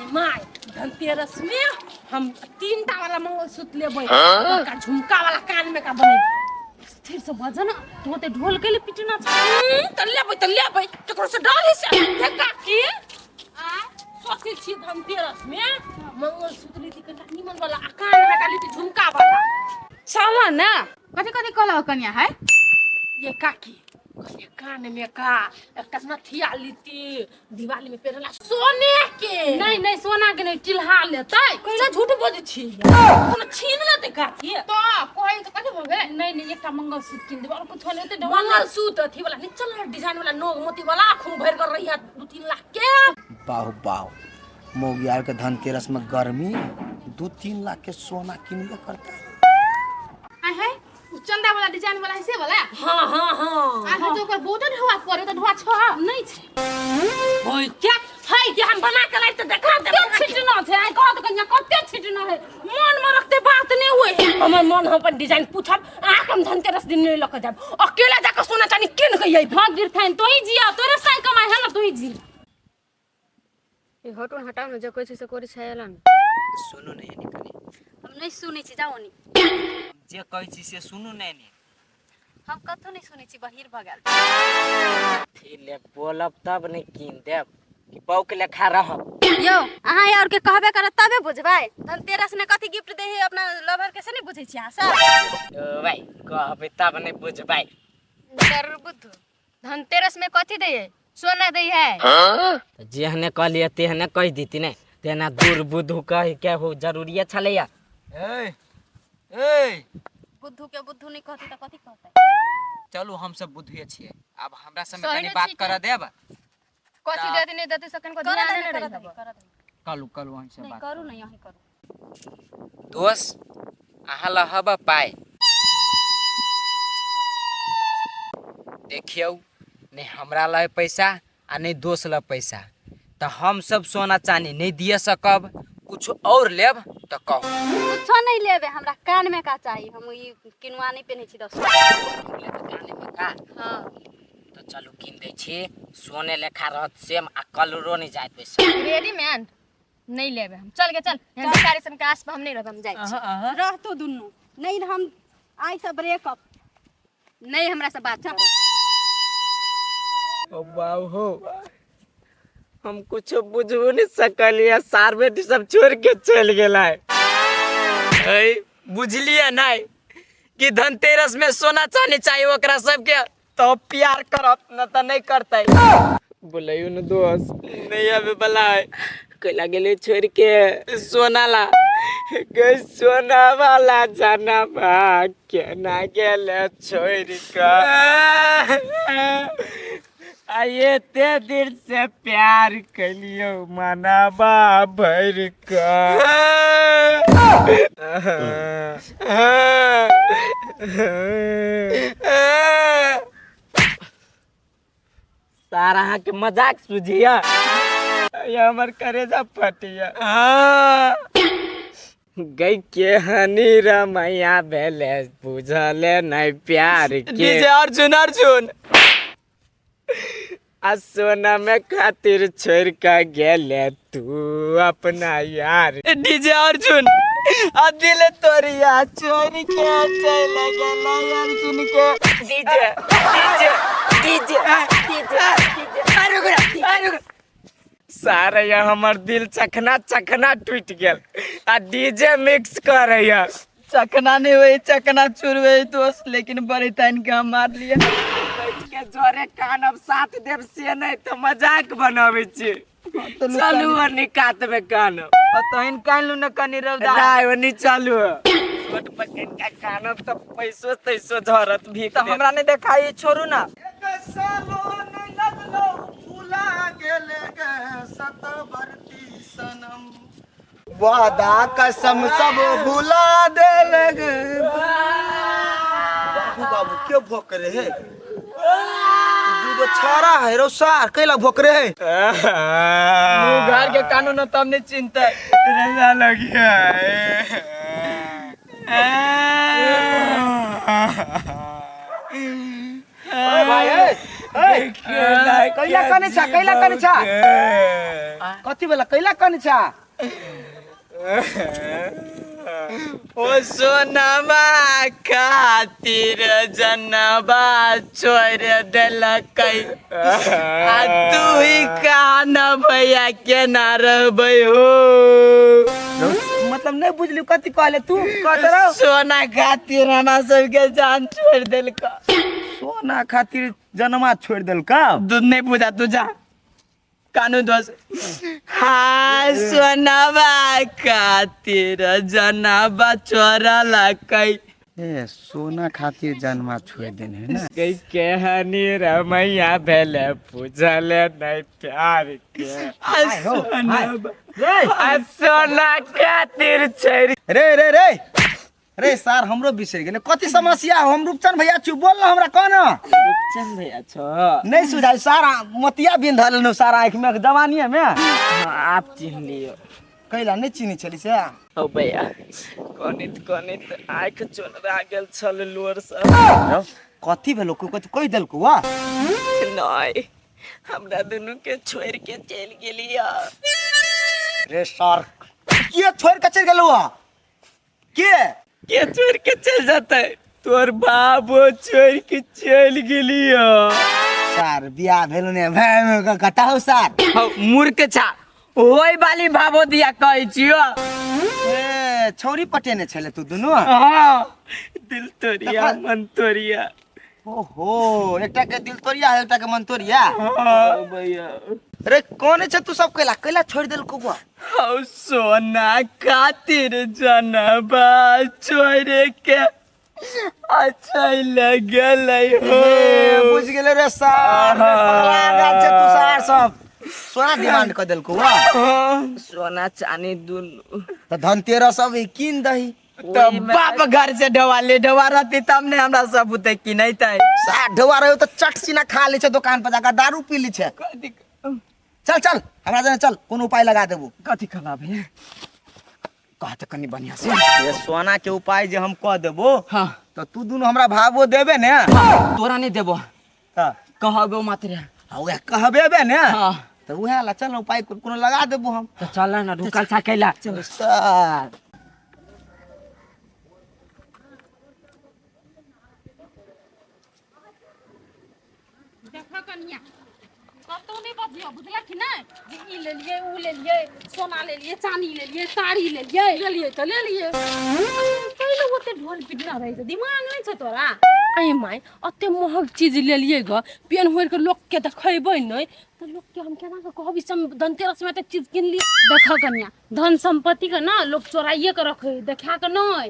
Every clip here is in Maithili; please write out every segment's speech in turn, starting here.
My Dhanteras में हम तीनटा वाला मंगलसूत्र लेबै, बड़का झुमका वाला कान में का बनेबै। स्थिर से बज ना तू, ते ढोल के लिए पिटना छ। त लेबै त लेबै, केकरो से डर है से देखा की आ सोचै छी धनतेरस में मंगलसूत्र लेती कनिटा निमन वाला आ कान में का लेती झुमका वाला। चल ना, कथी कथी कहलक कनिया है? ये काकी, कनिया कान में का एकटा नथिया लेती, दिवाली में पहिरला सोने के। नहीं नहीं, सोना के नहीं, टिल्हा लेतै। कैला झूठ बजै छी? कोनो छीन लेतै काकी? तो कहै त कथी भऽ गेलै? नहीं नहीं, एकटा मंगलसूत्र कीन देबै और कुछो नहीं होतै। मंगलसूत्र अथी वाला नहीं चल, डिजाइन वाला, नोग मोती वाला, खूब भरि कर रही है, 2-3 लाख के। बाहु बाहु, मौगियार के धनतेरस में गर्मी 2-3 लाख के सोना किनबे करता है। आय है, उ चंदा वाला डिजाइन वाला है से वाला? हाँ हाँ हाँ। आ तो ओकर बहुत ढुआ पड़े त ढुआ छ। नहीं छै। होय क्या है कि हम बना के लाई त देखा दे। कते छिटना छै आइ कहत कन्या, कते छिटना है, मन में रखते बात नहीं हुए है। हमर मन, हम अपन डिजाइन पूछब आ हम धनतेरस दिन नहीं लऽ के जाब, अकेला जाके सोना चानी किन के अइब। भाग गिरथाइन तो ही जिया, तोरे साई कमाई है ना, तू ही जी। ई हटो न, हटाउ ने, जे कहै छै से करै छै एला ने। सुनू ने एनी कनी। हम नहि सुनै छी, जाउ ओनी। जे कहै छी से सुनू ने एनी। हम कथो नहि सुनै छी, बहिर भऽ गेल। ठीक ले बोलब तब ने कीन देब कि बौक लेखा रहब। यौ, अहाँ और के कहबे करत तबे बुझबै। धनतेरस ने कथी गिफ्ट दे है अपना लवर के से नहि बुझै छी अहाँ सब? ओ भाइ, कहबै तब ने बुझबै। डर बुद्धू, धनतेरस में कथी दै है? सोना दै है। तऽ जेहने कहलियै तेहने कहि देती ने, तेना दूर बुद्धू कहि के हो जरूरिये छलैया। ए ए, बुद्धू के बुद्धू नहीं कहते तऽ कथी कहते? चलू, हम सब बुद्धुए छियै, आब हमरा सबमे सही कनि ने बात छिकै। करऽ देब? कथी देती नहीं देती सखन को ध्यान नहीं रही। कलू कलू, अहीं से नहीं बात करू, नहीं अहीं करू। दोस, अहाँ लहब पाइ देखियौ नहि, हमरा लग पैसा आ नहि दोस लग पैसा, तऽ हम सब सोना चानी नहि दिअ सकब, कुछ और लेब तऽ कहू। कुछो नहीं लेबे, हमरा कान में का चाही, हम ई किनुआ नहीं पेन्है छी 10। कानेमे का? हाँ। तऽ चलू, कीन दै छी, सोने लेखा रहत सेम आ कलरो नहि जायत पैसा। रेडीमेड नहीं लेबे हम, चल के चल, एहन भिखारी सन के आस पर हम नहीं रहब, हम जाइ छी। रहतो दुनू नहीं, हम आइ से ब्रेकअप। नहीं हमरा से बात करू। ओ बाबू हो, हम कुछो बुझबो नहीं सकलिए, सार बेटी सब छोड़ के चल गेलै। ऐ बुझलिए नहीं कि धनतेरस में सोना चांदी चाहिए ओकरा सबके तो प्यार करत न त नहीं करतै। बोलैयो न दोस्त, नहीं आबे वाला है, कैला गेलै छोड़ के? सोना ला गई, सोना वाला जाना बा केना गेले छोड़ के? आ एते दिन से प्यार कलियो मनाबा भर के। सार, अहाँके मजाक सुझिया ये, हमर करेजा फटिया गई। के हनी रमैया भेले बुझले नहीं प्यार के। डीजे अर्जुन, अर्जुन। आ सोना में खातिर छोड़ के गेले तू अपना यार। डीजे अर्जुन, आ दिल तोरिया छोड़ के चल गेला अर्जुन के। डीजे डीजे डीजे डीजे, अरे रुक, सारे ये हमर दिल चखना चखना टूट गेल आ डीजे मिक्स करैया। चकना नहीं हुई, चकना चूर हुई दोस्त, लेकिन बड़ी तान के हम मार लिए। के जोरे कान अब साथ देव से नहीं तो मजाक बनाबै छी। चलू ओनी कात में कान। तहन कान लू न कनी रौदा। नहीं, ओनी चलू, छोट पकड़ के कानब तो पैसो तैसो झरत भी। तो हमरा नहीं देखाई, छोड़ू ना। वादा कसम सब भुला देले गे। बाबू बाबू, क्यों भोक रहे है? दूगो छाड़ा है रो सार, कैला भोक रहे है? मुंह घर के कानून तब नहीं चिंता। रजा लगिया। अरे भाई, ए, कैला कने छा, कैला कने छा? कथी भेला, कैला कने छा? ओ सोनमा खातिर जनबा छोड़ देलकै, आ तू ही कान भैया केना रहबै हो? मतलब नहीं बुझली कथी कहले तू, कहत रहो। सोना खातिर हमरा सबके जान छोड़ देलकै। सोना खातिर जनमा छोड़ देलका? दूध नहीं पूजा, तू जा कानू दोस्त। हाँ, सोनाबा खातिर जनबा छोड़लकै। ए सोना खातिर जनमा छोड़ देने है ना? गई केहनी रमैया भेले पूजल नहीं प्यार के, आ सोनाबा, आ सोना खातिर छोड़। रे रे रे रे सर, हमरो बिसरि गेलै कथी समस्या हो। हम रूपचंद भैया छी, बोल ना हमरा कह ना। रूपचंद भैया छो? नहीं सुझाई सारा मोतिया बिंधल लेलहुँ सारा आँखि में जवानीये में। हाँ, आप चिन्ह लियो। कैला नहीं चिन्है छली से? ओ भैया, कनित कनित आँखि चोनरा गेल छल लोर सब। कथी भेलो, कथी कहि देलकौ वा? नहीं, हमरा दुनू के छोड़ के चलि गेलिया। रे सर, के छोड़ के चलि गेलौ? के के छोड़ के चल जाते? तोर बाबो छोड़ के चल गेलिया। सर, बियाह भेलो ने भाई कता हो सर? मूर्ख छा, ओइ वाली भाबो दिया कहै छियो। ए छौरी पटेने छले तू दुनू? हाँ, दिल तोरिया मन तोरिया। ओहो, एकटा के दिल तोरिया एकटा के मन तोरिया। हाँ भैया। रे कौन छै तू सब कैला कैला छोड़ देलकौ बुआ? हौ सोना खातिर जनबा छोड़ के अच्छा लगल हो। बुझ गेलै रे सर, पगला गेल छै तू सार सब। सोना डिमांड क देलकौ बुआ? सोना चानी दुनू। त धनतेरस सब कीन दही। तो बाप घर से ढोवा ले ढोवा रहती तब ने हमरा सब बुते किनैतै। सार ढोवा रहो त चट सीना खा लै छै, दुकान पर जाकर दारू पी लै छै। चल चल हमरा जने चल, कोनो उपाय लगा देबू। कथी खला भैया? कह त कनी बढ़िया से। ये सोना के उपाय जे हम कह देबो। हाँ। तो तू दुनू हमरा भावो देबे ने? तोरा नहीं देबो। हाँ। कहबो मात्र। हाँ, उएह कहबे बे ने। हाँ। तो उएह ला चल उपाय कोनो लगा देबो हम। तो चल ना, रुकल छा कैला। चल सर। देखो कनिया, कतौ नहि बजियौ, बुझलक कि नहि? जे ई लेलियै ऊ लेलियै, सोना लेलियै, चानी लेलियै, साड़ी लेलियै, लेलियै तऽ लेलियै। पहिले ओते ढोल पिटना रहै छै, दिमाग नहि छै तोरा? अरे माय, एते महग चीज लेलियै ग, पेन होरि के लोक के देखेबै नहि तऽ लोक के हम केना के कहब ई सब धनतेरस में एते चीज किनलियै। देखऽ कनिया, धन संपत्ति के ना लोक चोराइए के रखै, देखा के नहि।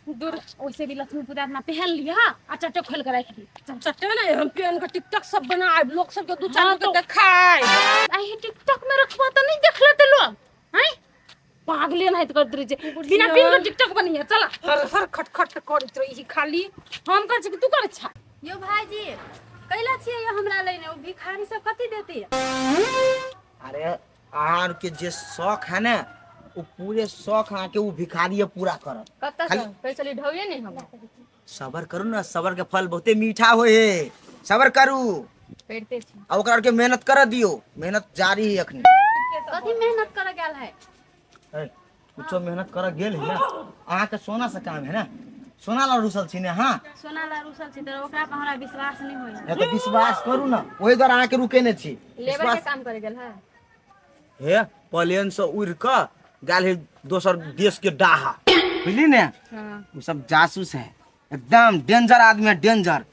दूर ओइसे भी लक्ष्मी पूजा अपना पहन लिहा आ चटे खोल के राखि दी। चटे ने हम पहन के टिकटॉक सब बनाएब, लोक सबके दू चार हाँ, के देखाएब। आइ टिकटॉक में रखबा त नहीं देख लेते लोग, हैं? पागले नहीं करत रहे छै, बिना पिन के टिकटॉक बनिया। चल हर हर खट खट करैत रही खाली। हम कर छी कि तू कर छा? यो भाईजी, कैला छियै यो हमरा लैने? ओ भिखारी सब कथी देती? अरे अहाँ के जे शौक है ने, वो पूरे शौक अहाँ के वो भिखारी पूरा करत। कतऽ से कहै छली ढौये नहि हम। सबर करू ना, सबर के फल बहुते मीठा होए है। सबर करू। करिते छी। आ ओकरा के मेहनत कर दियो, मेहनत जारी है अखनी। कथी मेहनत कर गेल है? ए, कुछो मेहनत कर गेल है ना। अहाँ के सोना से काम है ना, सोना ला रुसल छी ने? हाँ, सोना ला रुसल छी त ओकरा पर हमरा विश्वास नहीं होय। ए, तो विश्वास करू ना, ओहि द्वारा अहाँ के रुके ने छी। लेबर के काम करे गेल है। हे प्लेन से उड़ के गेल है दोसर देश के डाहा, बुझली ने? वो सब जासूस है, एकदम डेंजर आदमी है, डेंजर।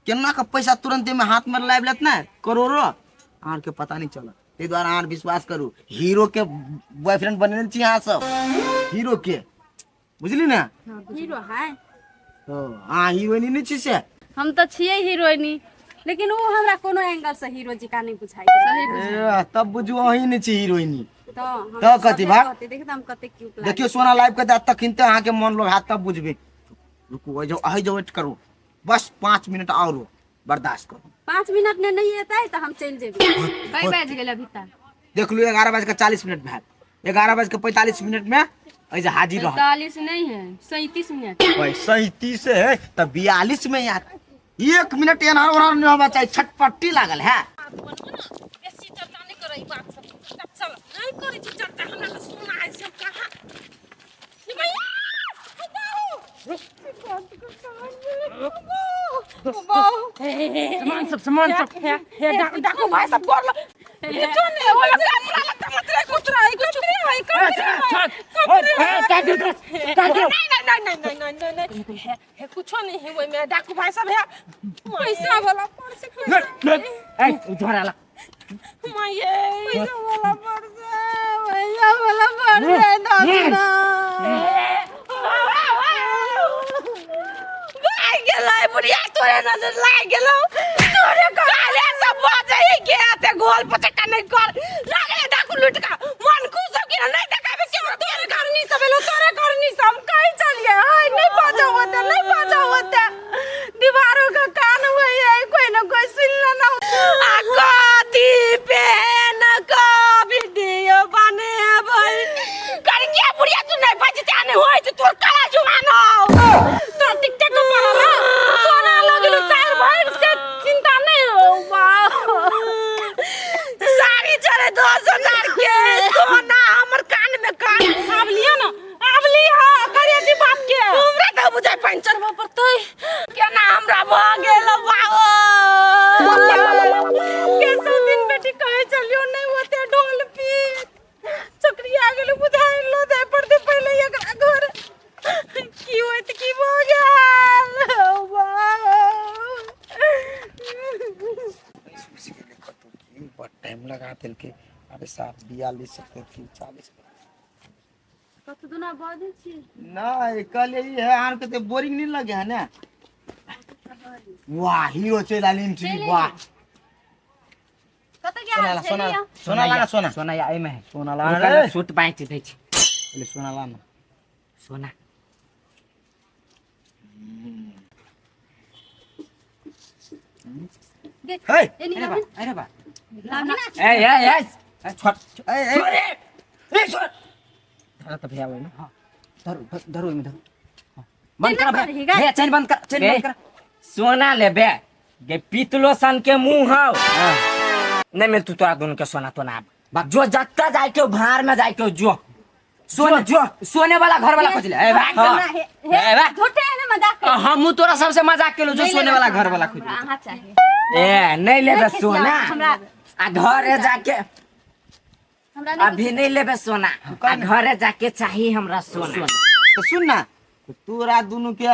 केना के पैसा तुरंत में हाथ में लाबि लेत ने करोड़ो, अहाँ के पता नहीं चलत। ताहि दुआरे अहाँ विश्वास करू, हीरो के बॉयफ्रेंड बनेने छी अहाँ सब, हीरो के, बुझली ने? हीरो है? ओ, अहाँ हीरोइनी नहीं छी से? हम तो छियै हीरोइनी, लेकिन वो हमरा कोनो एंगल से हीरो जी का नहीं बुझाई। ए, तब बुझू अहीं नहीं छी हीरोइनी। तो हम तो कथी भाग? देखिए हम कते क्यूट लागे। देखियो सोना लाइव के दात तखन ते अहाँ के मन लोग हाथ, तब बुझबे। रुकू, अहि जाओ, अहि जाओ, वेट करू बस 5 मिनट और बर्दाश्त करू। 5 मिनट ने नहीं एतै त हम चलि जेबै। कई बाजि गेल अभी तक? देख लू, 11:40 भेल, 11:45 में एहि जे हाजिर रह। 45 नहीं है, 37 मिनट। 37 है त 42 में यार। एक मिनट एनहर ओनहर नहीं होबा चाहिए, छटपट्टी लागल है। बेसी चर्चा नहीं करै बात सब, चुपचाप चल। नहीं करै छी चर्चा, हमरा तऽ सोना है से कहाँ। सामान सब, सामान सब। हे हे, डाकू भाई सब गोर किछो नहीं होला, कपड़ा लत्ता मात्र कुछ रहे, कुछ नहीं, नहीं नहीं नहीं नहीं नहीं नहीं, हे हे, कुछो नहीं है ओइ में। डाकू भाई सब है, पैसा वाला पर्स। ए झोरा ला। माये, पैसा वाला पर्स, पैसा वाला पर्स है दादा। भाग गेलै बुढ़िया, तोरे नजर लाग गेलौ। तोरे काले सब बजै के ते गोल पचक्का नहीं कर लागले डाकू लूट का मन खुश हो कि नहीं देखाबे के। तोरे करनी सब एलो, तोरे करनी सब कहीं चलिए। हाय, नहीं बाजा होते, नहीं बाजा होते। दीवारों का कान हुए है, कोई ना कोई सुन लेना। आ कथी पेन का वीडियो बने भाई करके बुढ़िया, तू नहीं बजते नहीं होय त तोर काला जुबान हो। तोर टिकटॉक के पड़ल ना सोना लगलू चार भर से, चिंता नहीं हो। साड़ी चले 10,000 के सोना हमर कान में कान। आब लियो ना, आब लियो करिया जी बाप के। हमरा तऽ बुझाइ पंचर भऽ पड़तै केना हमरा भऽ गेल। बाबो कैसो दिन बेटी कहै चलियो नहीं होते ढोल पीट चक्री आ गेल बुझाइ लो जाय पड़तै पहिले एकरा घर। की होइत की भऽ गेल बाबो। बड़ टाइम लगा देलकै। अरे साहब, 42 33 40। कत दुना बजै छी? नहीं, कल यही है आन के तो बोरिंग नहीं लगे है ना। वाह, हीरो चल आलिम छी, वाह। कत सोना गेल ला, छै? सोना लिअ। सोना लाना, सोना। सोना या एहिमे है। सोना लाना रुका ना, रे। सूट बाँटि दै छी। पहिले सोना लाना। सोना। हे। एनी अरे बा, लाबी। अरे बा। लाबी ना। ए ए ए, छोड़। ए ए। ए छोड़, धर त भैया ओहिमे। हां, धरू धरू, ओहिमे धरू। हाँ। बंद कर करही गे? भैया, चैन बंद कर, चैन बंद कर। सोना लेबे गे पीतलो सन के मुंह हौ, नहीं मिल तू तोरा दोनों के सोना तोना। आब जो जत्ता जाए के भार में जाए के जो सोने, जो सोने वाला घर वाला खोज ले। ए भाग। हमरा हे ए भाग। झूठे है ना मजाक करे। हमू तोरा सबसे मजाक केलो, जो नहीं सोने लेबै वाला सोना, घर वाला खोज हमरा ले। अहाँ चाहिए। ए नहीं लेबे नहीं सोना। हमरा आ घरे जाके हमरा नहीं। अभी नहीं लेबे सोना, आ घरे जाके चाहिए हमरा सोना। तो सुन ना, तोरा दुनू के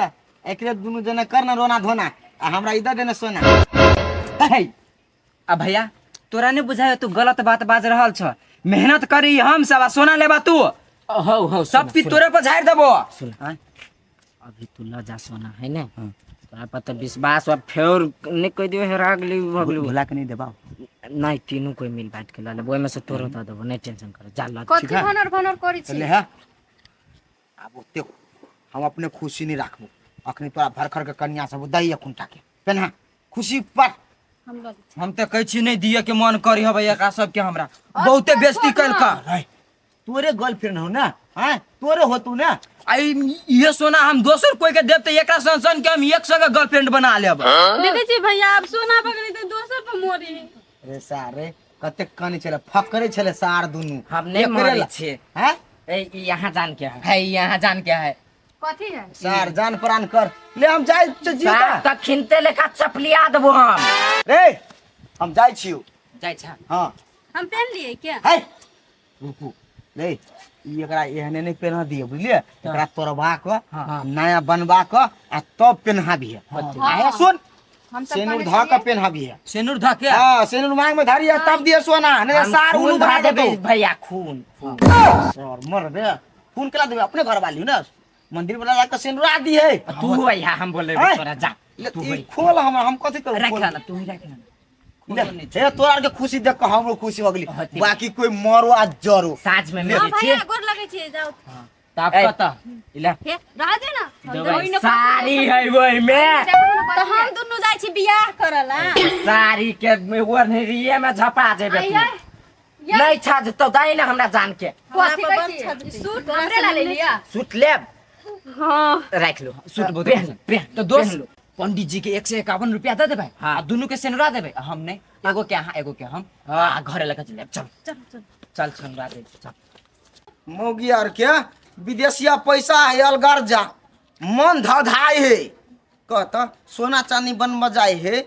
एकरे दुनू जना कर ना रोना धोना आ हमरा इधर देने सोना। हे आ भैया, तोरा नहीं बुझायो? तू गलत बात बाज रहल छ। मेहनत करी हम सब आ सोना लेबा तू? हो हो, सब पी तोरे पर झाड़ि देबो। सुन, अभी तू ल जा सोना है ने, तोरा पर तो विश्वास अब फेर नहीं कह दियो हेरा गेली भगलू। भुला के नहीं देबा। नहीं, तीनों कोई मिल बांट के ल लेबो, ओहिमे से तोरो दऽ देबो, नहीं टेंशन कर, जा ल। कथी भनर भनर करै छी? ले है, आब ओते हम अपने खुशी नहीं राखबो। अखनी तोरा भरखर के कन्या सब दही खुंटा के पेन्हा खुशी पर। हम लऽ हम तऽ कहै छी नहीं दिए के मन करी हबै एकरा सबके, हमरा बहुते बेइज्जती कलका। तोरे गर्लफ्रेंड हो ना? हाँ, तोरे हो तू ना। आ इहे सोना हम दोसर कोई के देब तऽ एकरा सन सन के हम एक संगे गर्लफ्रेंड बना लेब। देखै छी भैया, आब सोना पकड़े तऽ दोसर पर मोरी। रे सारे, कते काने छले, फकरे छले सार दुनू। हम नहीं एकरे मरै ला- छियै। हैं। ए ई यहाँ जान के है। है, यहाँ जान के है। कथी है? सार जान प्राण कर ले, हम जाय छियौ। सार तक खिनते लेखा चपलिया देबो हम। रे, हम जाय छियौ। जाइ छ? हाँ। हम पहन लिए क्या? है, रुकू रे, ई एकरा एहने नहीं पेन्हा दिए, बुझलिए? एकरा तोड़बा क नया बनबा क आ तब पेन्हाबिहे। आ हे सुन, हम सब सेनुर कहने ध के छलियै। पेन्हाबिहे। सिनुर धऽ के? हाँ, सेनुर मांग में धरिए तब दिए सोना, नहीं हम सार खून उल्लू धऽ बना देबै देतौ। भैया, खून खून। सर मर रे, खून केला देबै? अपने घर वाली ना मंदिर वाला जाके सेनुरा दी है। तू भैया, हम बोले हैं? तोरा, जा। ले, तू ई होई। खोल, हम कथी करू? रख खोल। ना, तू ही रख ना। ले, हे, तोरा आर के खुशी देख के हमरो खुशी हो गेली। होती। बाकी कोई मरो आ जरो। साँझ में हाँ मिलै छी। भैया, गोर लगै छियै, जाउ। तब ए। कतऽ इला हे, रह दे ना हम। देबै। साड़ी है ओहिमे। तऽ हम दुनू जाइ छी बियाह करऽ ला। साड़ी के ओनहरिये में झपा जेबे तू। आइए। नहीं छजतौ, दही ना हमरा जान के। कथी कहै छी? सूट हमरे ला ले लिया। सूट लेब? हाँ। राख लो। सूट बहुत पहन, पहन। तऽ दोस्त पहन लो। पंडित जी के 151 रुपया दे देबै। हाँ। आ दुनू के सेनुरा देबै, आ हम नहीं, एगो के अहाँ, एगो के हम। हाँ। आ घरे लगा चल जाब। चल चल चल। चल, सेनुरा दे, चल। मौगी आर के विदेशिया पैसा है, अलगर जा मन धधाय है, कह त सोना चांदी बनब जाय है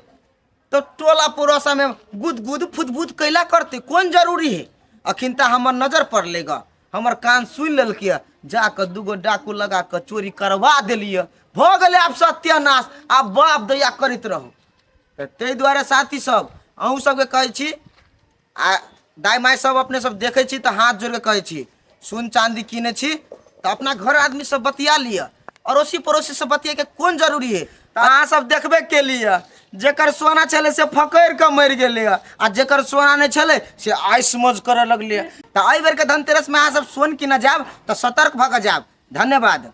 तो टोला पड़ोसा में गुद गुद फुद फुद कैला करते, कोन जरूरी है? अखिन तऽ हमर नजर पड़ले ग, हमर कान सुनि लेलकै, जा कऽ दूगो डाकू लगा कऽ चोरी करवा देलियै, भऽ गेलै आब सत्यानाश, आब बाप दैया करैत रहू। तऽ ताहि दुआरे साथी सब, अहूँ सबके कहै छी आ दाइ माइ सब अपने सब देखै छी तऽ हाथ जोड़ि कऽ कहै छी, सोन चाँदी कीनै छी तऽ अपना घर आदमी सब बतिया लिअ, अड़ोसी पड़ोसी सब बतियाके कोन जरूरी है? तऽ अहाँ सब देखबे केलियै, जेकर सोना छलै से फकड़ि कऽ मरि गेलै, आ जेकर सोना नहि छलै से आइस मौज करऽ लगलै। तऽ एहि बेरके धनतेरसमे अहाँ सब सोन कीनऽ जायब तऽ सतर्क भऽ कऽ जायब। धन्यवाद।